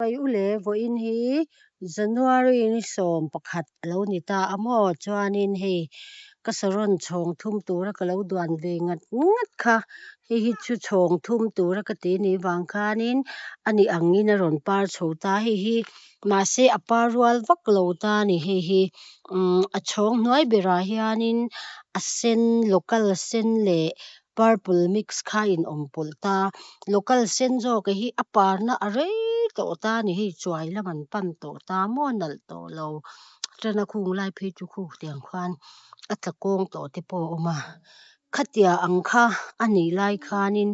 Pai u le, vawiin hi January ni 11 a lo ni ta a maw? Chuanin hei ka saron chhawng thum tura ka lo duan ve ngat ngat kha, hei hi chu chhawng thum tura ka ti nih vang khanin a ni angin a rawn par chho ta, hei hi mahse a par rual vak lo ta a ni, hei hi umm a chhawng hnuai berah hianin a sen local sen leh purple mix kha a in awm pawlh ta local sen zawk a hi a parna a rei tawh ta a ni hei chuai lam an pan tawh ta maw nalh tawh lo tan a khung lai phei chu khu tiang khuan a tla kawng tawh te pawh a awm a khatiang ang kha a nih lai khanin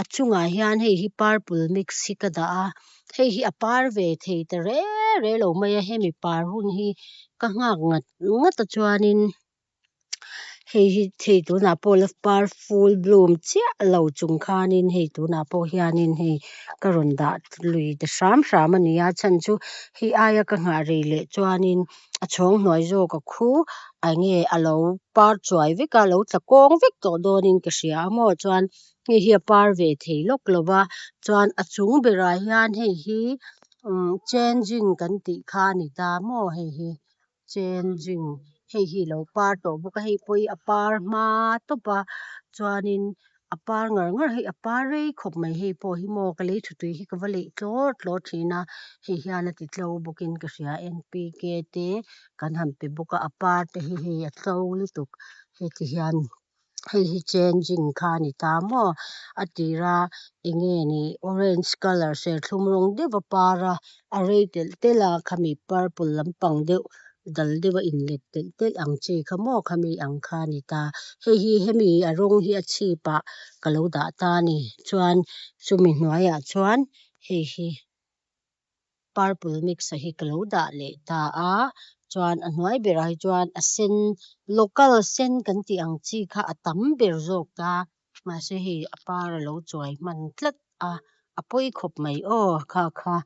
a chungah hian hei hi purple mix hi ka dah a hei hi a par ve thei ta reng reng lo mai a hemi par hun hi ka nghak ngat ngat a chuanin. Hei hi hei tunah pawh la par full bloom chiah lo chung khanin hei tunah pawh hianin hei ka rawn dah lui ta hram hram a ni a chhan chu hei aia ka nghah rei leh chuanin a chhawng hnuai zawk a khu eng nge a lo par chuai vek a a lo tla kawng vek tawh dawnin ka hria a maw chuan hei hi a par ve thei lawk lo va chuan a chung berah hian hei hi umm changing kan tih kha a ni ta maw hei hi. Changing hei hi alo par tawh bawk a hei pawh hi a par hma tawp a chuanin a par ngar ngar hei a par rei khawp mai hei pawh hi maw ka lei tha tui hi ka va leih tlawr tlawr thin a hei hian a ti tlo bawk in ka hria te kan han pe bawk a a par te hi hei a tlo lutuk heti hian. Hei hi changing kha a ni ta maw a tira eng nge ni orange colour serthlum rawng deuh a par a a rei telh telh a khami purple lampang deuh dal deuh a inlet telh telh ang chi kha maw khami ang kha a ni ta hei hi hemi a rawng hi a chhip ah ka lo dah ta a ni chuan chumi hnuaiah chuan hei hi. Purple mix a hi ka lo dah leh ta a chuan a hnuai berah hi chuan a sen local sen kan tih ang chi kha a tam ber zawk ta mahse hei a par a lo chuai hman tlat a a pawi khawp mai aw kha kha.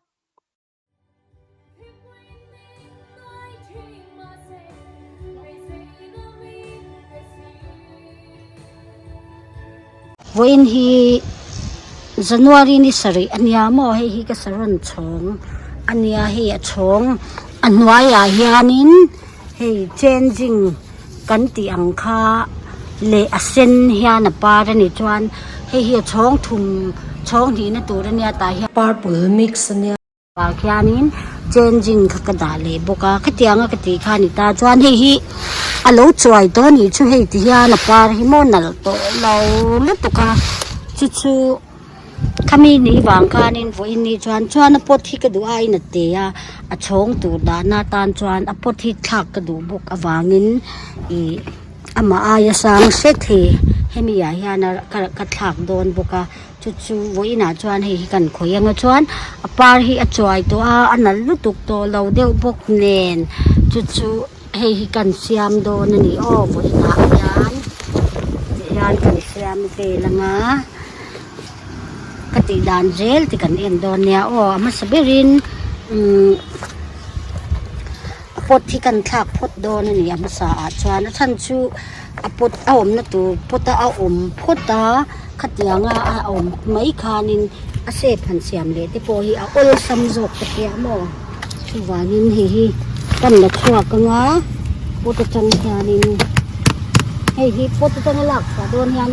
Vawiin hi January ni sarih a nia maw hei hi ka saron chhawng a nia hei a chhawng a hnuaiah hianin hei changing kan tih ang kha leh a sen hian a par a nih chuan hei hi a chhawng thum chhawng hnihna tur a nia tah hian Purple mix a nia. Ah khianin changing kha ka dah leh bawk a khatianga ka tih kha a ni ta chuan hei hi a lo chuai tawh a nih chu hei ti hian a par hi maw nalh tawh lo lutuk a chu chu khami ni vang khanin vawiin ni chuan chuan a pot hi ka duh aiin a te a a chhawng tur dahna atan chuan a pot hi thlak ka duh bawk avangin ih amah aia sang hret hi hemi ah hian ka thlak dawn bawk a. Chu chu vawiinah chuan hei hi kan khawih anga chuan a par hi a chuai tawh a a nalh lutuk tawh lo deuh bawk nen chu chu hei hi kan siam dawn a ni aw vawiinah hian tihian kan siam vel anga ka tih dan zel te kan en dawn nia aw a hmasa berin umm a pot hi kan thlak phawt dawn a ni a hmasa ah chuan a chhan chu a pot a awmna tur pot a a awm phawt a khatianga a awm mai khanin a shape han siam leh te pawh hi a awlsam zawk ta hle a maw chuvangin hei hi kan la chhuak anga pot atang hianin hei hi pot atanga lak chhuah dawn hian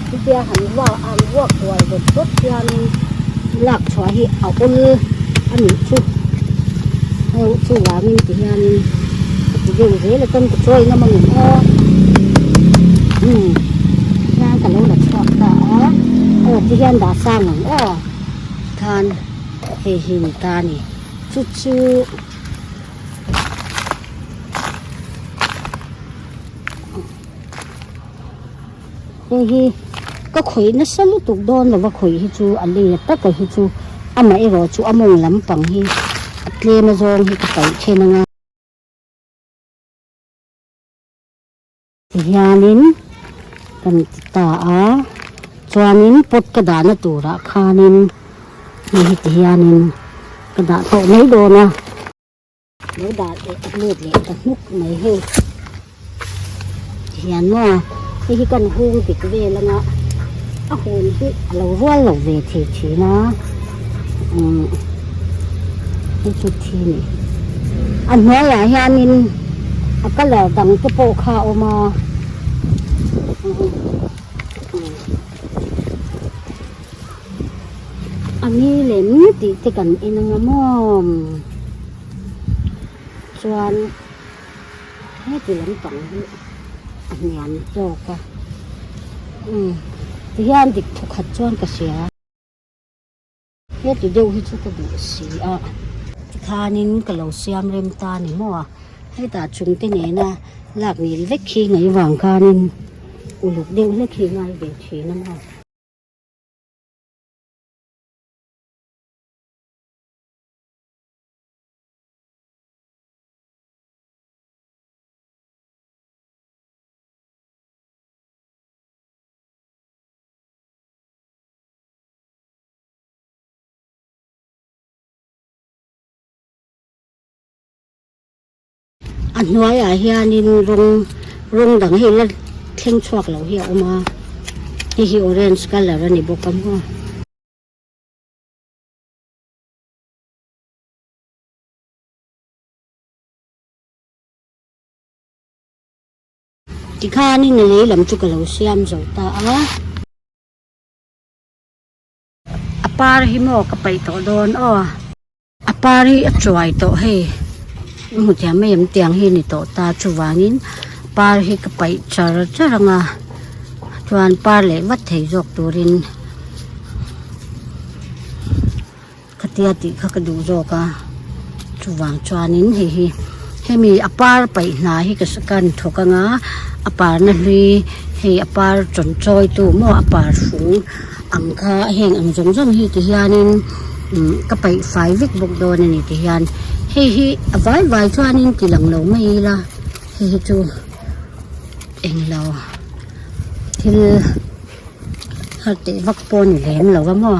chutia han vuak han vuak kual dawt dawt hianin lak chhuah hi a awl a nih chu hei chuvangin ti hianin ka ti deuh zel a chuan ka chawi ngam a ngem aw umm tihian ka lo la chhuak ta a aw tihian dah sang ang aw khan hei hi ni ta a ni chu chu. Hei hi ka khawih nasa lutuk dawn lova khawih hi chu a lei taka hi chu amah erawh chu a mawng lampang hi a tlem a zawng hi ka paih then anga. Tihianin kan ti ta a chuanin pot ka dahna turah khanin hei hi tihianin ka dah tawh mai dawn a. Lo dah leh a lut leh ta hnuk mai hei tihian maw hei hi kan hung dik vel anga a hun hi a lo rual lo ve thei thin a umm. Hei chu thi a ni. A hnuaiah hianin a colour dang te pawh kha a awm a. A ni lem tih te kan en anga maw chuan heti lampang hi a hniam zawk a umm tihian dik thawkhat chuan ka hria. Heti deuh hi chu ka duh si a, tikhanin ka lo siam rem ta ni maw a, hetah chungte nena lak nil vek khi ngaih vang khanin uluk deuh hlek hi ngai ve thin a maw. A hnuaiah hianin rawng rawng dang hei la thleng chhuak lo hi a awm a hei hi orange colour a ni bawk a maw. Tikhanin a lei lam chu ka lo siam zo ta a. A par hi maw ka paih tawh dawn aw. A par hi a chuai tawh hei i hmu thiam mai em tiang hi a ni tawh ta chuvangin par hi ka paih char char ang a chuan par leh vat thei zawk turin khatia tih kha ka duh zawk a chuvang chuanin hei hi hemi a par paih hna hi ka kan thawk ang a a parna hlui hei a par chawn chawi tu maw a par fung ang kha heng ang zawng zawng hi ti hianin umm ka paih fai vek bawk dawn a ni ti hian hei hi a vai vai chuanin ti lang lo mai ila hei hi chu englo thil. Har teh vak pawh a ni lem lo va maw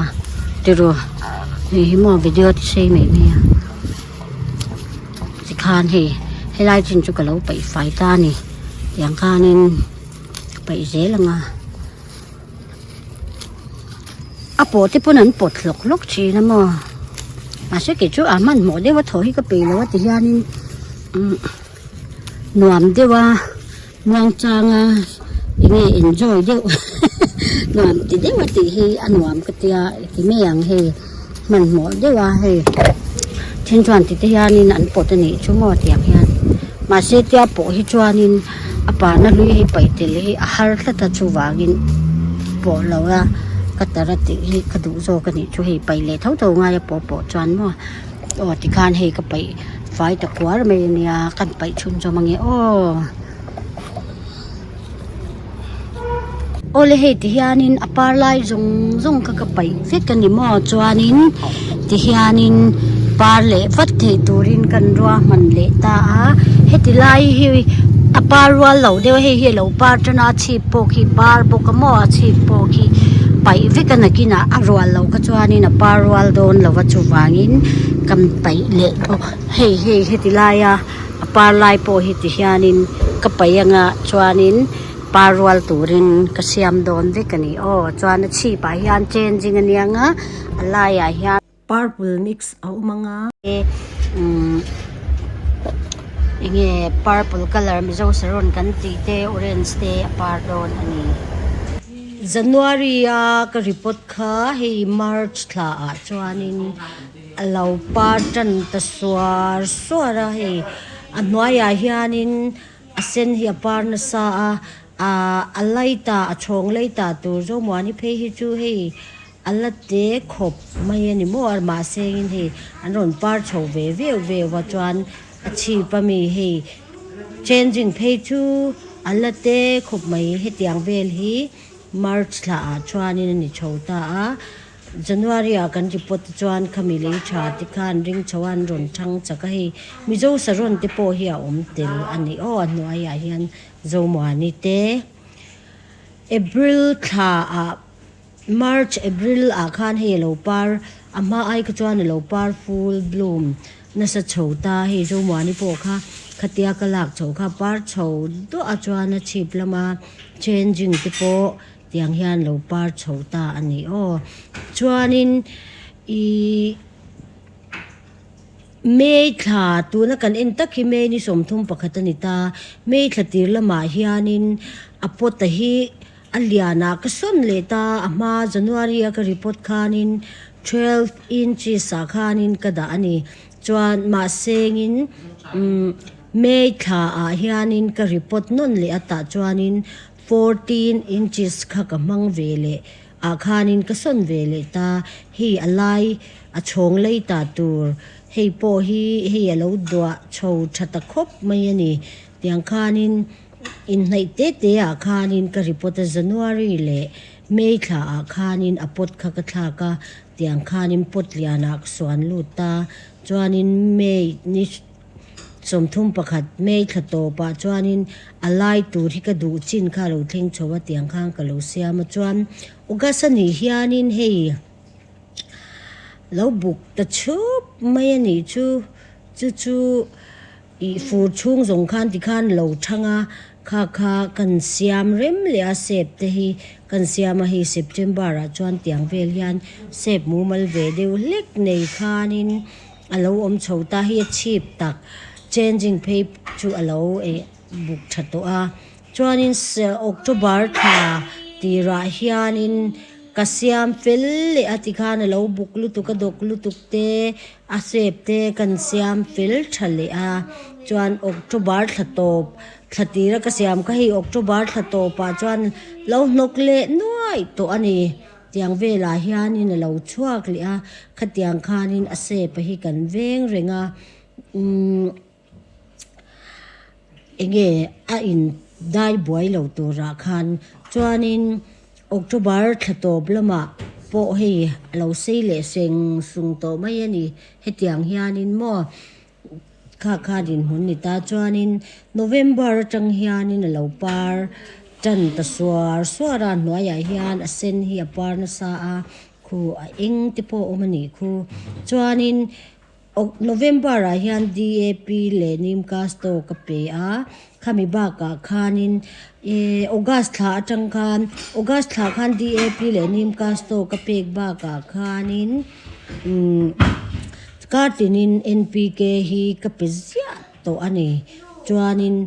tiraw hei hi maw video ti sei mai mai a tikhan hei helai chin chu ka lo paih fai ta a ni tiang khanin ka paih zel ang a a pawh te pawn an pawt hlawk hlawk thin a maw mahse kei chu a hmanhmawh deuh a thaw hi ka peih lo a ti hianin umm nuam deuh a. Muangchanga enge enjoy deuh nuam ti deuh a tih hi a nuam ka tia ti mai ang hei hmanhmawh deuh a hei then chuan ti te hianin an pawt a nih chu maw tiang hian mahse tia pawh hi chuanin a parna hlui hi paih tel hi a har tlat a chuvangin pawh lo a ka tar a tih hi ka duh zawk a nih chu hei paih leh tho tho ngai a pawh pawh chuan maw. Aw tikhan hei ka paih fai ta kuar mai ania kan paih chhunzawm ange aw. Awle hei tihianin a par lai zawng zawng kha ka paih vek a ni maw chuanin tihianin par leh vat theih turin kan ruahman leh ta a heti lai hi a par rual loh deuh a hei hi a lo par tan a a chhip pawh khi par bawk a maw a chhip pawh khi paih vek a nakinah a rual loh kha chuanin a par rual dawn lo va chuvangin kan paih leh bawk hei hei heti laia a par lai pawh hi ti hianin ka paih anga chuanin par rual turin ka siam dawn vek a ni aw chuan a chhipah hian changing a nia nga a laiah hian. Purple mix a awm anga. Umm enge purple colour mizo saron kan tih te orange te a par dawn a ni. January a ka report kha hei March thla ah chuanin a lo par tan ta suar suar a hei a hnuaiah hianin a sen hi a par nasa a ah a light ah a chhawng light ah tur Zomuani phei hi chu hei. A la te khawp mai a ni maw a mahse in hei an rawn par chho ve veu veu a chuan a chhip a mi hei changing phei chu a la te khawp mai hetiang vel hi march thla ah chuanin a ni chho ta a january ah kan report te chuan khami lei tha te khan ring chho a an rawn thang chak a hei mizo saron te pawh hi a awm tel a ni aw a hnuaiah hian zomuani te april thla ah. March, April ah khan hei a lo par, a hma ai kha chuan a lo par full bloom nasa chho ta, hei Zomuani pawh kha khatia ka lak chho kha par chho duah a chuan a chhip lama changing te pawh tiang hian lo par chho ta a ni aw. Chuanin ihh. May thla tuna kan en tak hi May ni 31 a ni ta. May thla tir lamah hianin a pot a hi a lianah ka sawn leh ta a hma January a ka report khanin 12 inches ah khanin ka dah a ni. Chuan mahsengin umm May thla ah hianin ka report nawn leh a tah chuanin 14 inches kha ka hmang ve leh ah khanin ka sawn ve leh ta. Hei a lai a chhawng lei ta tur hei pawh hi hei a lo duah chho tha ta khawp mai a ni. Tiang khanin inhnaih te te ah khanin ka report a January leh May thla ah khanin a pot kha ka thlak a tiang khanin pot lianah ka suan lut ta. Chuanin May ni 31 May thla tawpah chuanin a lai tur hi ka duh chin kha a lo thleng chho a tiang khan ka lo siam a. Chuan August a nih hianin hei lo buk ta chhup mai a nih chu, chu chu ih fur chhung zawng khan tikhan lo thang a, kha kha kan siam rem leh a sep te hi kan siam a hei September ah chuan tiang vel hian sep mumal ve deuh hlek nei khanin. A lo awm chho ta hi a chhip tak changing phei chu a lo eh buk tha tawh a chuanin October thla tirah hianin ka siam fel leh a tikhan a lo buk lutuk a dawk lutuk te a sep te kan siam fel tha leh a chuan October thla tawp thla tira ka siam kha hei October thla tawpah chuan lo hnawk leh nuaih tawh a ni. Tiang velah hianin a lo chhuak leh a, khatiang khanin a shape hi kan veng reng a, umm enge a in dai buai lo turah khan chuanin October thla tawp lamah pawh hei a lo sei leh seng sung tawh mai a ni hetiang hianin maw. Kha kha dinhmun ni ta chuanin November atang hianin a lo par tan ta suar suar a hnuaiah hian a sen hi a par nasa a khu a eng te pawh a awm a nih khu chuanin November ah hian D A P leh Nimcasto ka pe a khami bakah khanin ehh August thla atang khan August thla khan D A P leh Nimcasto ka pek bakah khanin umm. Kar tinin NPK hi ka pe ziah tawh a ni. Chuanin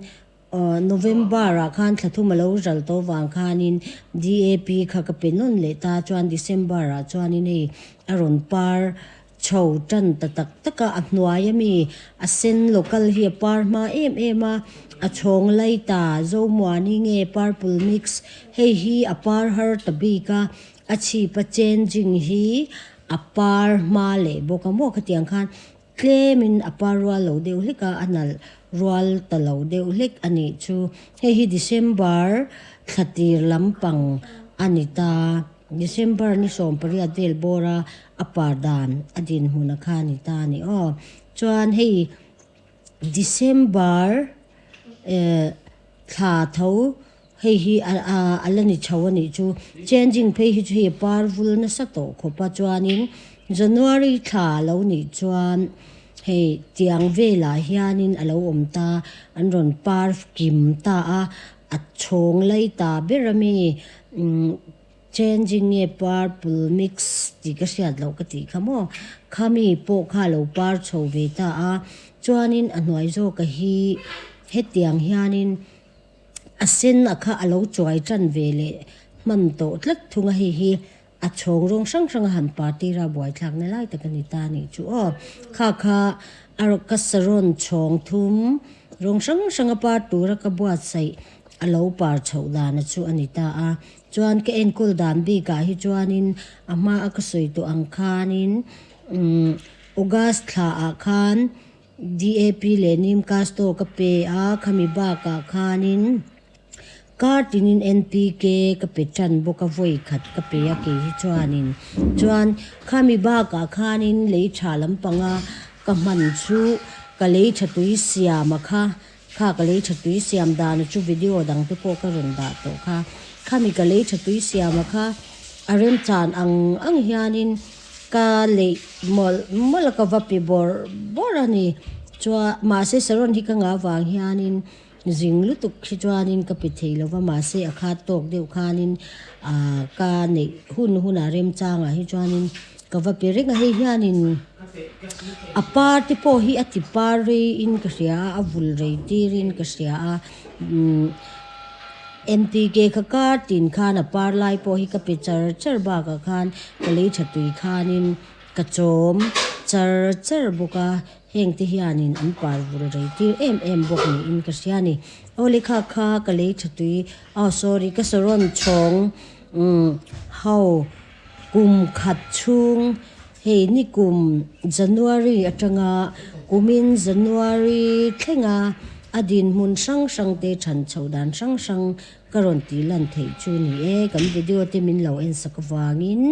November ah khan thla thum a lo ral tawh vang khanin DAP kha ka pe nawn leh ta. Chuan December ah chuanin hei a rawn par chho tan ta tak tak a, a hnuai ami a sen local hi a par hma em em a, a chhawng lai ta Zomuani nge purple mix hei hi a par har ta bik a, a chhip a changing hi A par hma leh bawk a maw khatiang khan tlemin a par rual lo deuh hlek a, a nalh rual ta lo deuh hlek a nih chu. Hei hi December thla tir lampang a ni ta, December ni 18 vel bawra a par dan a dinhmun a kha a ni ta a ni aw. Chuan hei December eh thla tho Hei hi a la ni chho a nih chu. Changing phei hi chu hei a par vul nasa tawh khawp a chuanin January thla a lo nih chuan hei tiang velah hianin a lo awm ta an rawn par kim ta a, a chhawng lai ta ber a mi umm changing nge purple mix tih ka hriat loh ka tih kha maw khami pawh kha a lo par chho ve ta a chuanin a hnuai zawka hi hetiang hianin. A sen a kha a lo chuai tan ve leh hman tawh tlat thung a, hei hi a chhawng rawng hrang hrang a han party ra buaithlakna lai tak a ni ta a nih chu aw. Kha kha a ka sarawn chhawng thum rawng hrang hrang a par tura ka buatsaih a lo par chhoh dan a chu a ni ta a. Chuan ka enkawl dan bikah hi chuanin a hma a ka sawi tawh ang khanin umm August thla ah khan DAP leh Nimcasto ka pe a, khami bakah khanin kar tinin NPK ka pe tan bawk a, vawi khat ka pe a kei hi chuanin. Chuan khami bakah khanin lei tha lampanga ka hman chu ka lei tha tui siam a kha, kha ka lei tha tui siam dana chu video dang te pawh ka rawn dah tawh kha. Khami ka lei tha tui siam a kha a remchan ang ang hianin Ka leih mawlh mawlh a, ka va pe bawrh bawrh a ni. Chuan mahse saron hi ka ngah vang hianin zing lutuk hi chuanin ka pe thei lo va, mahse a khat tawk deuh khanin ah ka neih hun hunah remchangah hi chuanin ka va pe reng a hei hianin a par te pawh hi a ti par rei in ka hria a a vul rei tir in ka hria a umm N P K kha kar tin khan a par lai pawh hi ka pe char char bakah khan ka lei tha tui khanin ka chawm char char bawk a heng te hianin an par vul rei tir em em bawk niin ka hria a ni. Aw lekha kha ka lei tha tui aw sorry ka sawrawn chhawng umm ho kum khat chhung hei ni kum January atanga kumin January thlenga a dinhmun hrang hrang te than chhoh dan hrang hrang ka rawn tih lan theih chu ni e kan video te min lo en sak avangin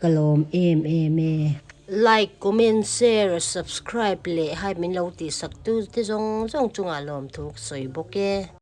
Ka lawm em em e. Like, comment, share, subscribe leh hype min lo tihsak tu te zawng zawng chungah lawmthu ka sawi bawk e.